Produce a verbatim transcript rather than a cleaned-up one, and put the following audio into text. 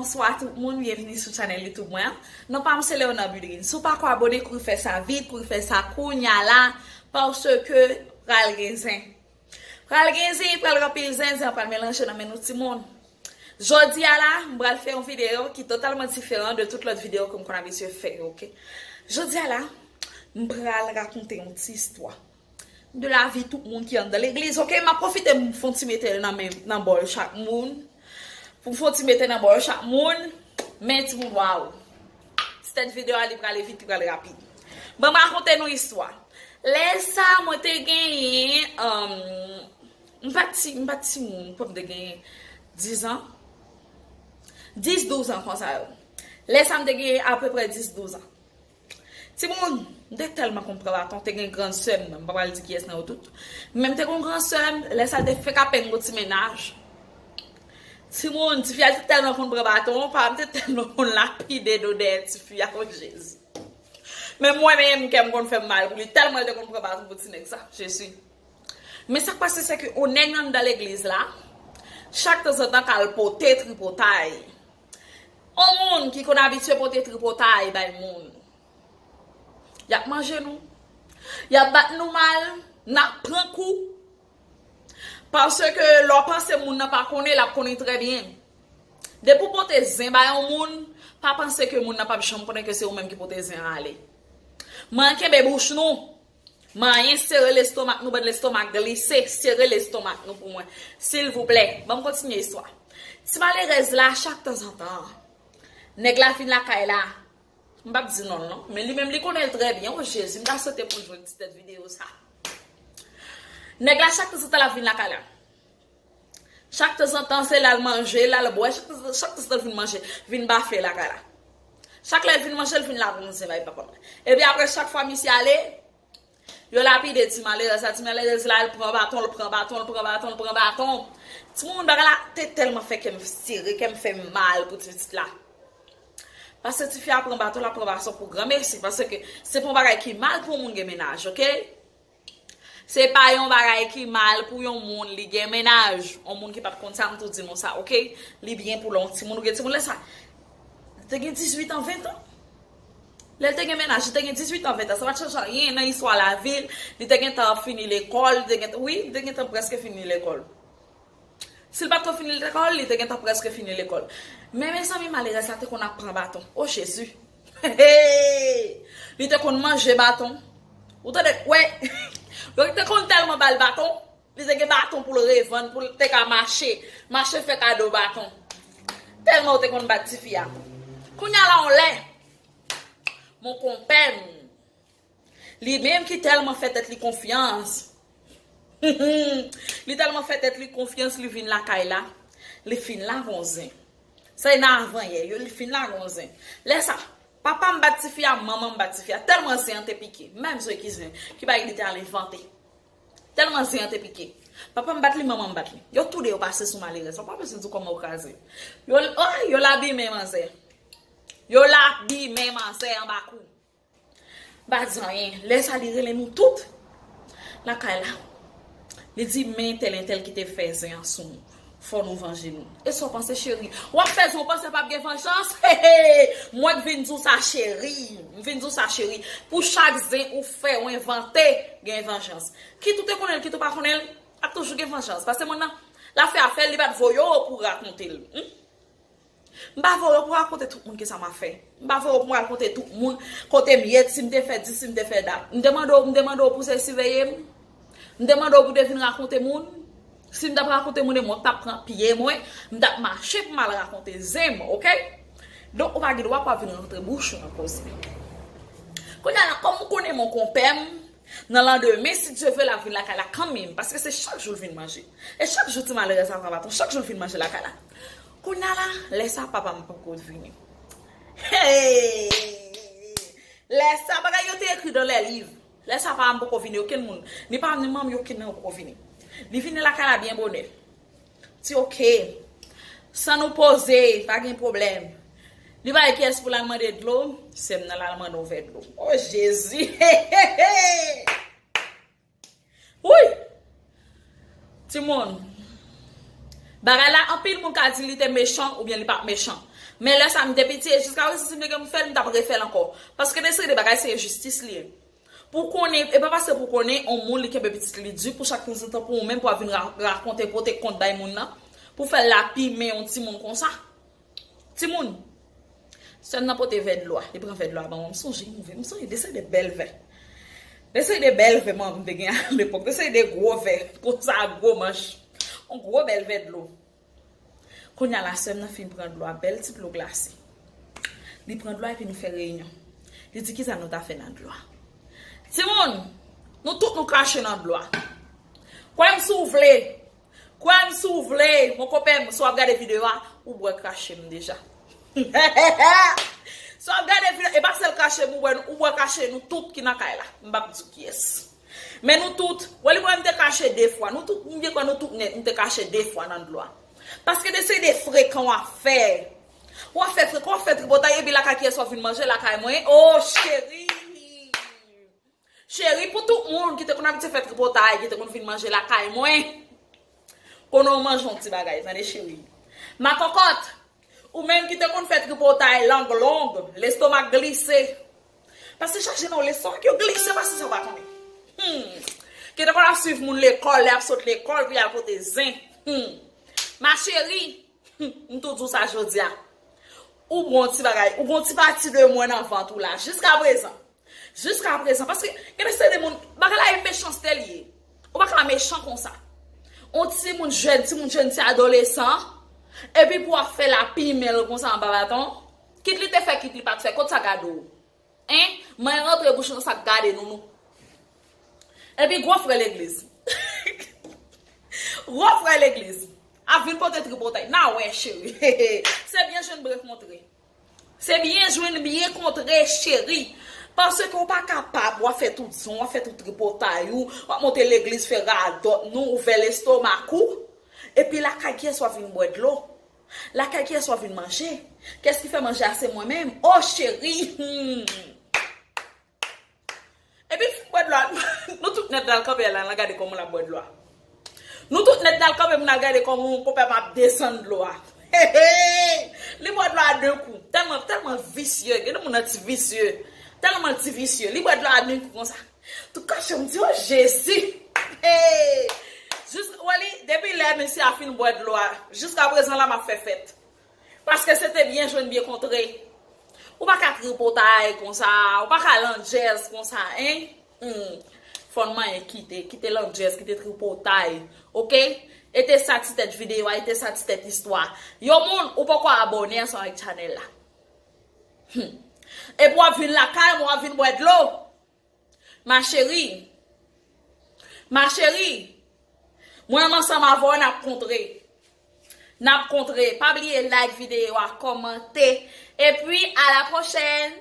Bonswa tout moun, byenvini sou chanèl YouTube mwen an. Non pa m se Leona Budrin. Si w pako abone, kouri fè sa vit, kouri fè sa kounya la, paske pral gen zen. Pral gen zen, pral gen anpil zen, zen an pral melanje nan men nou timoun. Jodi a la, m pral fè yon videyo ki totalman diferan de tout lòt videyo ke m konn abitye fè yo, oke? Jodi a la, m pral rakonte yon ti istwa de lavi tout moun ki anndan legliz, oke? M ap pwofite m fè yon ti mete nan men, nan bòl chak moun. Pou m fè yon ti mete nan bòl chak moun. Men timoun, waw. Ti tèt videyo a, li prale vit, li prale rapid. Ban m rakonte nou istwa. Lè sa, mwen te genyen, um, m pa ti, m pa timoun, pou m te genyen diz an. Dis, douz an konsa yo. Lè sa, m te genyen apeprè dis, douz an. Timoun, m te tèlman konn pran baton, te gen grann sè m, m pa pral di kiyès nan yo tout. Men m te gon grann sè m, lè sa l te fèk apèn gon ti mennaj. Timoun, tifi a te tèlman konn pran baton, pa m te tèlman konn lapide do dèyè tifi a, o Jezi. Men mwen menm, kè m konn fè m mal pou li, tèlman l te konn pran baton pou ti nèg sa, Jezi. Men sa k pase, se ke yon nèg anndan legliz la, chak tanzantan k al pote tripotay. On moun ki konn abitye pote tripotay bay moun. Y ap manje nou. Y ap bat nou mal. N ap pran kou. Paske lè w panse moun nan pa konnen, l ap konnen trè byen. Depi w pote zen bay yon moun, pa panse ke moun nan p ap janm konnen ke se ou menm ki pote zen an ale. Manyen kenbe bouch nou. Manyen sere lestomak nou, bann lestomak glise, sere lestomak nou pou mwen. Silvouplè, ban m kontinye istwa. Ti malerèz la, chak tanzantan, nèg la vin lakay la. M p ap di non l non, men li menm li konnen l trè byen. O Jezi, m ta swete pou l jwenn ti tèt videyo sa. Nèg la chak tanzantan l ap vin lakay la. Chak tanzantan se l al manje, l al bwè, chak tanzantan, chak tanzantan l vin manje, vin bafe lakay la. Chak lè l vin manje, l vin lagonzen bay papa m. Epi apre chak fwa misye ale, yo lapide ti malerèz la, ti malerèz la, l pran baton, l pran baton, l pran baton, l pran baton. Timoun, bagay la te tèlman fè kè m sere, kè m fè m mal pou ti pitit la. Paske tifi a pran baton, l ap pran baton pou granmesi, paske se pa yon bagay ki mal pou yon moun gen mennaj, oke? Se pa yon bagay ki mal pou yon moun li gen mennaj, yon moun ki p ap konn sa, m tou di nou sa, oke? Li byen pou lè yon timoun, ou gen timoun lè sa. Li te gen dizuit an, ven tan. Lè l te gen mennaj, li te gen dizuit an, ven tan. Sa pa t chanje anyen nan istwa lavi l. Li te gentan fini lekòl, li te gentan, wi, li te gentan prèske fini lekòl. Si l pa t ko fini lekòl, li te gentan prèske fini lekòl. Men mezanmi, malerèz la te konn ap pran baton. O Jezi! Li te konn manje baton. Ou tande? Wè! Yo te konn tèlman ba l baton, li te gen baton pou l revann, pou l te ka mache. Mache fè kado baton. Tèlman yo te konn bat tifi a. Kounye a la, on lè, mon konpè m, li menm ki tèlman fè tèt li konfyans. Li tèlman fè tèt li konfyans, li vin lakay la. Li fin lagonzen. Sa e nan avan yè, yo, li fin lagonzen. Lè sa, papa m bat tifi a, manman m bat tifi a. Tèlman zen an te pike. Menm zwe ki zen, ki bagay li te al envante. Tèlman zen an te pike. Papa m bat li, manman m bat li. Yo toude yo pase sou malerèz. Ou pa bezwen di kòman yo kraze. Yo, oh, yo labimen manzè. Yo labimen manzè anba kou. M pa di anyen. Lè sa li rele nou tout lakay la. Li di, men entèl, entèl ki te fè zen an sou nou. Fò nou vanje nou. E sa w panse, cheri? W ap fè zen, w panse p ap gen vanjans? He, he! Mwen k vin di w sa, cheri. M vin di w sa, cheri. Pou chak zen ou fè, ou envante, gen vanjans. Kit ou te konnen l, kit ou pa konnen l, ap toujou gen vanjans. Paske moun nan, l ap fè afè l, li pa t voye w pou rakonte l. Hmm? M pa voye w pou rakonte tout moun kisa m ap fè. M pa voye w pou m rakonte tout moun kote m ye, si m te fè di, si m te fè dat. M te mande w, m te mande w pou se siveye m. M te mande w pou te vin rakonte moun. Si m t ap rakonte moun, e mwen k t ap pran pye mwen, m t ap mache pou m al rakonte zen m, oke? Donk, ou pa gen dwa pou w ap vin rantre bouch ou nan koze. Kounye a la, kòm ou konnen mon konpè m, nan landemen, si Dye vle, l ap vin lakay la kanmenm, paske se chak jou l vin manje. E chak jou ti malerèz la pran baton, chak jou l vin manje lakay la. Kounye a la, lè sa papa m poko vini. Hey! Lè sa bagay yo te ekri dans les livres. Lè sa papa m poko vini, okenn moun. Ni papa m, ni manman m, okenn nan yo poko vini. Li vini lakay la byen bonè. Di, oke. San nou poze, pa gen pwoblèm. Li pa gen kiyès pou l al mande dlo, se m nan l al mande yon vè dlo. O Jezi! Wouy! Timoun. Bagay la, anpil moun ka di li te mechan oubyen li pa t mechan. Men lè sa m te piti, e jiska prezan si m te gen pou fè l, m t ap refè l ankò. Paske de seri de bagay se enjistis li ye. Pou konnen, e pa paske pou konnen yon moun li kenbe pitit li di pou chak tanzantan pou ou menm pou ap vin ra- rakonte pote kont bay moun nan, pou fè l lapimen yon timoun konsa. Timoun, sè m nan pote vè dlo a, li pran vè dlo a ban mwen, m sonje move, m sonje de seri de bèl vè. De seri de bèl vè manman m te gen alepòk, de seri de gwo vè, konsa gwo manch. Yon gwo bèl vè dlo. Kounye a la sè m nan fin pran dlo a, bèl ti dlo glase. Li pran dlo a epi nou fè reyinyon. Li di kisa nou ta fè nan dlo a. Timoun, nou tout nou krache nan dlo a. Kwè m si w vle. Kwè m si w vle. Mon konpè m, si w ap gade videyo a, ou bwè krache m deja. Si w ap gade videyo, e pa sèl krache m, ou bwè, ou bwè krache nou tout ki nan kay la. M p ap di w kiyès. Men nou tout, wè li mwen m te kache de fwa. Nou tout, m gen kwè nou tout nèt, m te kache de fwa nan dlo a. Paske de se de frekan w ap fè. W ap fè frekan, w ap fè tripotay, epi lakay kiyès w ap vin manje, lakay mwen. Oh, cheri! Cheri, pou tout moun ki te konn abitye fè tripotay, ki te konn vin manje lakay mwen, konnen w manje yon ti bagay, tande cheri. Makòkòt, ou menm ki te konn fè tripotay, lang long, lestomak glise. Paske chaje nan w lestomak yo glise, paske sa w pa konnen. Hmm. Ki te konn ap swiv moun lekòl, lè ap sot lekòl, pou y al pote zen. Hmm. Ma cheri, hmm, m tou di w sa jodi a. Ou gon ti bagay, ou gon ti pati de mwen nan vant ou la, jiska prezan. Jiska prezan, paske gen de seri de moun, bagay la e mechanste li ye. Ou pa ka mechan konsa. On timoun jèn, timoun jèn, ti adolesan, epi pou w ap fè lapimen l konsa anba baton, kit li te fè, kit li pa t fè, kot sa gade w? Hein? Manyen rantre bouch nan sa k gade nou, nou. Epi gwo frè legliz. Gwo frè legliz. Ap vin pote tripotay. N a wè, cheri. Se byen jwenn byen kontre. Se byen jwenn byen kontre, cheri. Paske w pa kapab, w ap fè tout zon, w ap fè tout tripotay ou, w ap monte legliz fè radòt nou, ouvè lestomak ou. Epi lakay kiyès w ap vin bwè dlo? Lakay kiyès w ap vin manje? Kiyès ki fè manje a? Se mwen menm. Oh, cheri. Hmm. Epi fin bwè dlo a, nou tout nèt n al kanpe la, n al gade kòman l ap bwè dlo a. Nou tout nèt n al kanpe pou n al gade kòman konpè m ap desann dlo a. Hey, hey! Li bwè dlo a de kou. Tèlman, tèlman visye. Gen de moun nan ti visye. Tèlman ti visye. Li bwè dlo a de kou konsa. Tou kache m di, oh, Jezi! Hey! Jis, wè li, depi lè mesye a fin bwè dlo a, jiska prezan la m ap fè fèt. Paske se te byen jwenn byen kontre. Ou pa ka tripotay konsa, ou pa ka landjèz konsa, hein? Hmm. Fò n manyen kite, kite landjèz, kite tripotay, oke? E te sa ti tèt videyo a, e te sa ti tèt istwa. Yon moun, ou poko abòne ansanm avèk chanèl la. Hmm. Epi w ap vin lakay mwen, w ap vin bwè dlo. Ma chérie, ma chérie, mwen menm ansanm avè w n ap kontre. N ap kontre. Pa bliye like videyo a, kòmante. Epi, à la prochaine.